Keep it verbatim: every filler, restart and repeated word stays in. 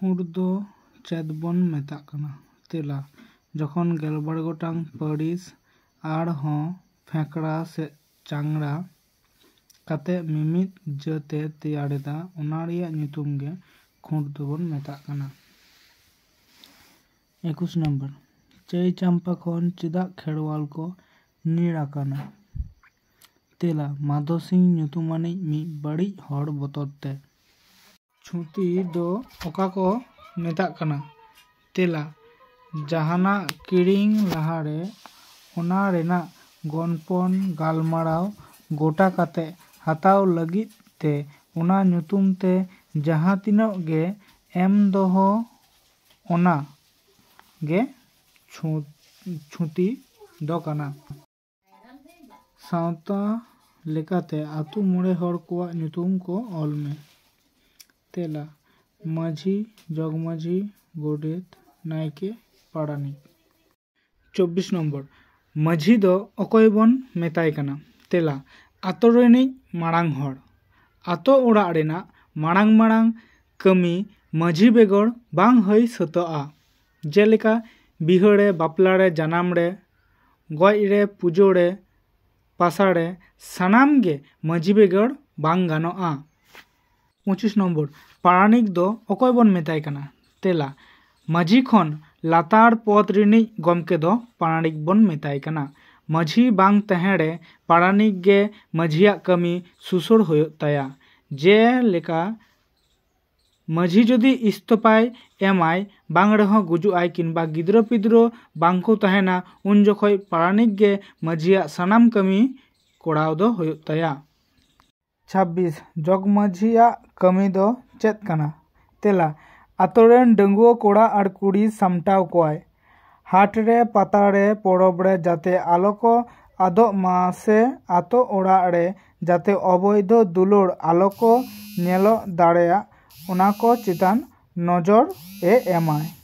ᱠᱷᱩᱸᱴ ᱫᱚ ᱪᱮᱫ ᱵᱚᱱ ᱢᱮᱛᱟᱜ ᱠᱟᱱᱟ? ᱛᱮᱞᱟ, ᱡᱚᱠᱷᱚᱱ ᱜᱮᱞᱵᱟᱨ ᱜᱚᱴᱟᱝ ᱯᱟᱹᱨᱤᱥ ᱟᱨᱦᱚᱸ ᱯᱷᱮᱸᱠᱲᱟ ᱥᱮ ᱪᱟᱝᱲᱟ ᱠᱟᱛᱮ ᱢᱤᱢᱤᱫ ᱡᱟᱹᱛ ᱮ ᱛᱮᱭᱟᱨ ᱮᱫᱟ, ᱚᱱᱟ ᱨᱮᱭᱟᱜ ᱧᱩᱛᱩᱢ ᱜᱮ ᱠᱷᱩᱸᱴ ᱫᱚᱵᱚᱱ ᱢᱮᱛᱟᱜ ᱠᱟᱱᱟ᱾ ᱮᱠᱩᱥ ᱱᱚᱢᱵᱚᱨ, ᱪᱟᱹᱭ ᱪᱟᱢᱯᱟ ᱠᱷᱚᱱ ᱪᱮᱫᱟᱜ ᱠᱷᱮᱨᱣᱟᱞ ᱠᱚ ᱧᱤᱨ ᱟᱠᱟᱱᱟ? ᱛᱮᱞᱟ, ᱢᱟᱫᱷᱚ ᱥᱤᱝ ᱧᱩᱛᱩᱢᱟᱱᱤᱡ ᱢᱤᱫ ᱵᱟᱹᱲᱤᱡ ᱦᱚᱲ ᱵᱚᱛᱚᱨ ᱛᱮ᱾ ᱪᱷᱩᱛᱤ ᱫᱚ ᱚᱠᱟ ᱠᱚ ᱢᱮᱛᱟᱜ ᱠᱟᱱᱟ? ᱛᱮᱞᱟ, ᱡᱟᱦᱟᱱᱟᱜ ᱠᱤᱨᱤᱧ ᱞᱟᱦᱟᱨᱮ ᱚᱱᱟ ᱨᱮᱱᱟᱜ ᱜᱚᱱᱯᱚᱱ ᱜᱟᱞᱢᱟᱨᱟᱣ ᱜᱚᱴᱟ ᱠᱟᱛᱮ ᱦᱟᱛᱟᱣ ᱞᱟᱹᱜᱤᱫ ᱛᱮ ᱚᱱᱟ ᱧᱩᱛᱩᱢ ᱛᱮ ᱡᱟᱦᱟᱸ ᱛᱤᱱᱟᱹᱜ ᱜᱮ ᱮᱢ ᱫᱚᱦᱚ, ᱚᱱᱟ ᱜᱮ ᱪᱷᱩ-, ᱪᱷᱩᱛᱤ ᱫᱚ ᱠᱟᱱᱟ᱾ ᱥᱟᱶᱛᱟ ᱞᱮᱠᱟᱛᱮ ᱟᱹᱛᱩ ᱢᱚᱬᱮ ᱦᱚᱲ ᱠᱚᱣᱟᱜ ᱧᱩᱛᱩᱢ ᱠᱚ ᱚᱞ ᱢᱮ᱾ ᱛᱮᱞᱟ, ᱢᱟᱹᱡᱷᱤ, ᱡᱚᱜᱽᱢᱟᱹᱡᱷᱤ, ᱜᱚᱰᱮᱛ, ᱱᱟᱭᱠᱮ, ᱯᱟᱨᱟᱱᱤᱠ᱾ ᱪᱚᱵᱵᱤᱥ ᱱᱚᱢᱵᱚᱨ, ᱢᱟᱹᱡᱷᱤ ᱫᱚ ᱚᱠᱚᱭ ᱵᱚᱱ ᱢᱮᱛᱟᱭ ᱠᱟᱱᱟ? ᱛᱮᱞᱟ, ᱟᱛᱳ ᱨᱤᱱᱤᱡ ᱢᱟᱲᱟᱝ ᱦᱚᱲ᱾ ᱟᱛᱳ ᱚᱲᱟᱜ ᱨᱮᱱᱟᱜ ᱢᱟᱲᱟᱝ ᱢᱟᱲᱟᱝ ᱠᱟᱹᱢᱤ ᱢᱟᱹᱡᱷᱤ ᱵᱮᱜᱚᱨ ᱵᱟᱝ ᱦᱩᱭ ᱥᱟᱹᱛᱟᱹᱜᱼᱟ᱾ ᱡᱮᱞᱮᱠᱟ ᱵᱤᱦᱟᱹ ᱨᱮ, ᱵᱟᱯᱞᱟ ᱨᱮ, ᱡᱟᱱᱟᱢ ᱨᱮ, ᱜᱚᱡ ᱨᱮ, ᱯᱩᱡᱟᱹ ᱨᱮ, ᱯᱟᱥᱟ ᱨᱮ, ᱥᱟᱱᱟᱢ ᱜᱮ ᱢᱟᱹᱡᱷᱤ ᱵᱮᱜᱚᱨ ᱵᱟᱝ ᱜᱟᱱᱚᱜᱼᱟ᱾ ᱯᱚᱸᱪᱤᱥ ᱱᱚᱢᱵᱚᱨ, ᱯᱟᱨᱟᱱᱤᱠ ᱫᱚ ᱚᱠᱚᱭ ᱵᱚᱱ ᱢᱮᱛᱟᱭ ᱠᱟᱱᱟ? ᱛᱮᱞᱟ, ᱢᱟᱹᱡᱷᱤ ᱠᱷᱚᱱ ᱞᱟᱛᱟᱨ ᱯᱚᱫᱽ ᱨᱤᱱᱤᱡ ᱜᱚᱢᱠᱮ ᱫᱚ ᱯᱟᱨᱟᱱᱤᱠ ᱵᱚᱱ ᱢᱮᱛᱟᱭ ᱠᱟᱱᱟ᱾ ᱢᱟᱹᱡᱷᱤ ᱵᱟᱝ ᱛᱟᱦᱮᱸ ᱨᱮ ᱯᱟᱨᱟᱱᱤᱠ ᱜᱮ ᱢᱟᱹᱡᱷᱤᱭᱟᱜ ᱠᱟᱹᱢᱤ ᱥᱩᱥᱟᱹᱨ ᱦᱩᱭᱩᱜ ᱛᱟᱭᱟ᱾ ᱡᱮᱞᱮᱠᱟ ᱢᱟᱹᱡᱷᱤ ᱡᱩᱫᱤ ᱤᱥᱛᱚᱯᱟᱭ ᱮᱢᱟᱭ, ᱵᱟᱝ ᱨᱮᱦᱚᱸ ᱜᱩᱡᱩᱜ ᱟᱭ ᱠᱤᱝᱵᱟ ᱜᱤᱫᱽᱨᱟᱹ ᱯᱤᱫᱽᱨᱟᱹ ᱵᱟᱝ ᱠᱚ ᱛᱟᱦᱮᱱᱟ, ᱩᱱ ᱡᱚᱠᱷᱚᱡ ᱯᱟᱨᱟᱱᱤᱠ ᱜᱮ ᱢᱟᱹᱡᱷᱤᱭᱟᱜ ᱥᱟᱱᱟᱢ ᱠᱟᱹᱢᱤ ᱠᱚᱨᱟᱣ ᱫᱚ ᱦᱩᱭᱩᱜ ᱛᱟᱭᱟ᱾ ᱪᱷᱟᱵᱵᱤᱥ, ᱡᱚᱜᱽ ᱢᱟᱹᱡᱷᱤᱭᱟᱜ ᱠᱟᱹᱢᱤ ᱫᱚ ᱪᱮᱫ ᱠᱟᱱᱟ? ᱛᱮᱞᱟ, ᱟᱛᱳ ᱨᱮᱱ ᱰᱟᱺᱜᱩᱣᱟᱹ ᱠᱚᱲᱟ ᱟᱨ ᱠᱩᱲᱤ ᱥᱟᱢᱴᱟᱣ ᱠᱚᱣᱟᱭ᱾ ᱦᱟᱴ ᱨᱮ, ᱯᱟᱛᱟ ᱨᱮ, ᱯᱚᱨᱚᱵᱽ ᱨᱮ ᱡᱟᱛᱮ ᱟᱞᱚ ᱠᱚ ᱟᱫᱚᱜ ᱢᱟ ᱥᱮ ᱟᱛᱳ ᱚᱲᱟᱜ ᱨᱮ ᱡᱟᱛᱮ ᱚᱵᱚᱭᱫᱷᱚ ᱫᱩᱞᱟᱹᱲ ᱟᱞᱚ ᱠᱚ ᱧᱮᱞᱚᱜ ᱫᱟᱲᱮᱭᱟᱜ, ᱚᱱᱟ ᱠᱚ ᱪᱮᱛᱟᱱ ᱱᱚᱡᱚᱨ ᱮ ᱮᱢᱟᱭ᱾